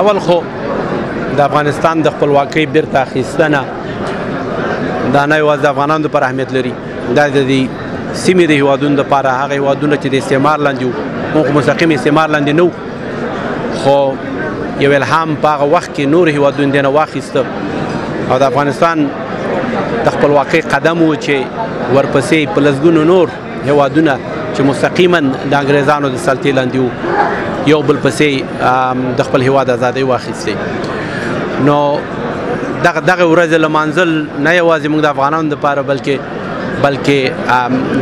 اول خو د افغانستان د خپلواکۍ بیرته اخیستنه دا نه یوازې د افغانانو لپاره اهمیت لري، دا د دې سیمې د هیوادونو لپاره، هغه هیوادونه چې د استعمار لاندې وو، موږ مستقیم استعمار لاندې نه وو، خو یو الهام په هغه وخت کې نور هیوادونو دې نه واخیسته او د افغانستان د خپلواکۍ قدم و چې ورپسې په لسګونو نور هیوادونه چې مستقیما د انګریزانو د سلطې لاندې وو یو بل پسې د خپل هیواد ازادۍ واخیستې. نو دغه ورځ لمانځل نه یوازې موږ د افغانانو لپاره بلکې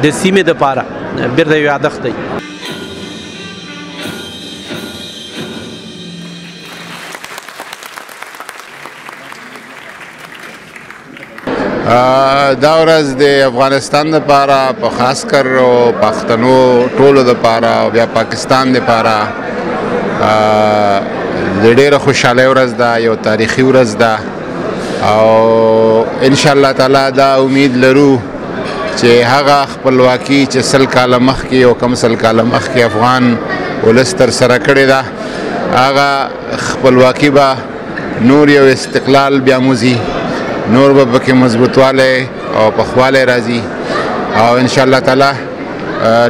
د سیمې لپاره بیرته یو یادښت دی. دا ورځ د افغانستان لپاره په خاص کر او پښتنو ټولو لپاره او بیا پاکستان لپاره د ډېره خوشحالۍ ورځ ده، یو تاریخي ورځ ده او ان شاء الله تعالی دا امید لرو چې هغه خپلواکي چې 100 کاله مخکې او کم 100 کاله مخکې افغان ولس ترسره کړې ده، هغه خپلواکي به نور یو استقلال بیا موزي، نور به پکې مضبوطوالی او پخوالی راځي او ان شاء الله تعالی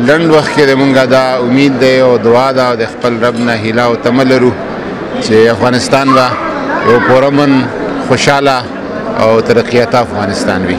لنډ وخت کې مونږ دا امید دی او دعا ده او د خپل رب نه هیله او تمه لرو چې افغانستان به یو پرامن، خوشحاله او ترقیاته افغانستان وي.